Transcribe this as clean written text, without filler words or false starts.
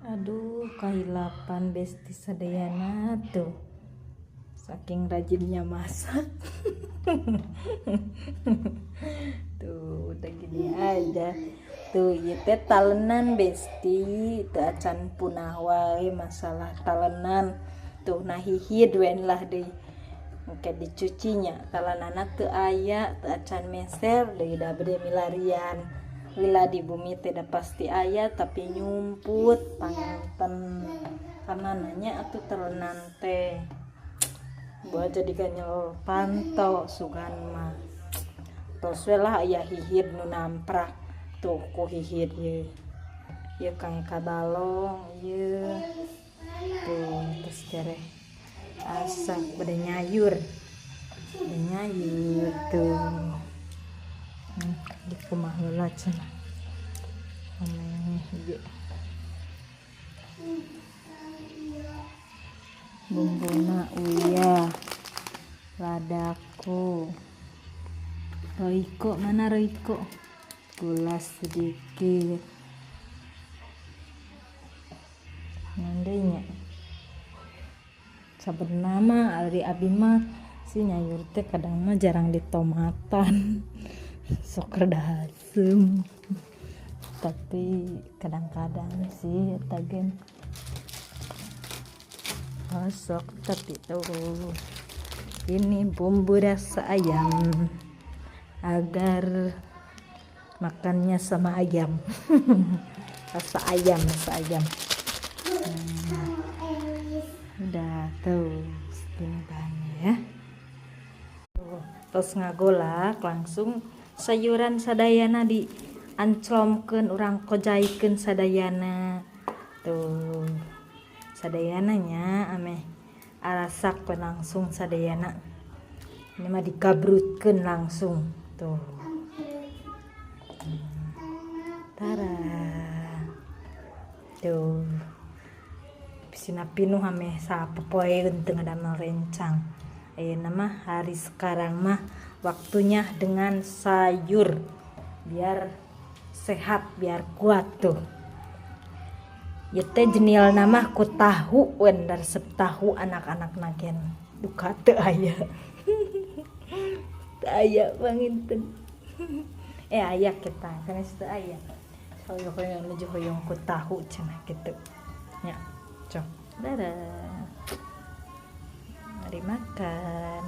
Aduh, kahilapan besti sadayana tuh. Saking rajinnya masak. Tuh, udah gini aja. Tuh, ieu teh talenan besti, teu acan punah wae masalah talenan. Tuh, nah hihid we lah deui. Engke dicucinya, talenanna teu aya, teu acan meser deui da bade milarian. Lila di bumi tidak pasti aya tapi nyumput panganten kamananya atuh talenan teh. Buat jadi ganyel panto sugan mah. Tos we lah aya hihid nu namprak. Tuh ku hihid ye. Ieu kang kabalong ieu. Tuh terus tereh asak bade nyayur. Bade nyayur tuh. Dikumaha heula cenah. Ameh ieu. Bumbuna uyah, ladaku, roiko, mana roiko, gula sedikit, nandainya. Sabenerna mah ari abi mah si nyayur teh kadang mah jarang ditomatan, sok rada haseum. Tapi kadang-kadang sih eta gen. Sok tapi tuh ini bumbu rasa ayam agar makannya sama ayam. Rasa ayam, rasa ayam. Udah tuh segini bahannya ya. Tuh, terus ngagolak langsung sayuran sadayana di anclomkeun, urang kojaikeun sadayana. Tuh sadayananya ameh arasak we langsung sadayana. Ini mah dikabrutkeun langsung tuh. Tara. Tuh. Bisina pinuh ameh sapopoeun teu ngadamel rencang. Ayeuna mah hari sekarang mah waktunya dengan sayur biar sehat, biar kuat tuh. Ieu teh jenilna mah ku tahu we, resep tahu anak-anak nagen. Duka teu aya. Teu aya panginten. Aya kita, sanes teu aya. Hoyong-hoyong nuju hoyong ku tahu cenah kitu. Nya, cok. Dadah. Mari makan.